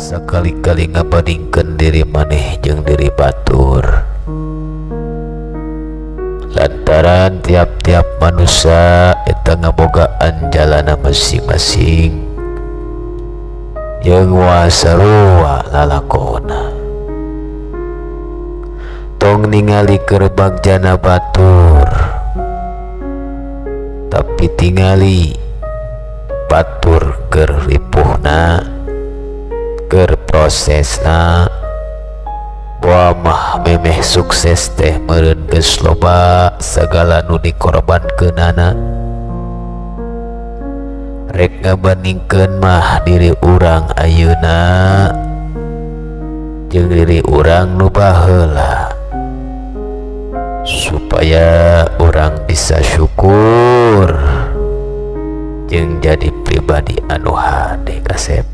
Sakali-kali ngabandingkeun diri maneh jeung diri batur, lantaran tiap-tiap manusia eta ngabogaan jalana masing-masing jeung sarua lalakona. Tong ningali keur bagjana batur, tapi tingali batur keur ripuhna, keur prosesna. Wah mah memeh sukses teh meureun geus loba sagala nu dikorbankeunana. Rek ngabandingkeun mah diri urang ayeuna jeung diri urang nu baheula, supaya urang bisa syukur jeung jadi pribadi anu hade, kasep.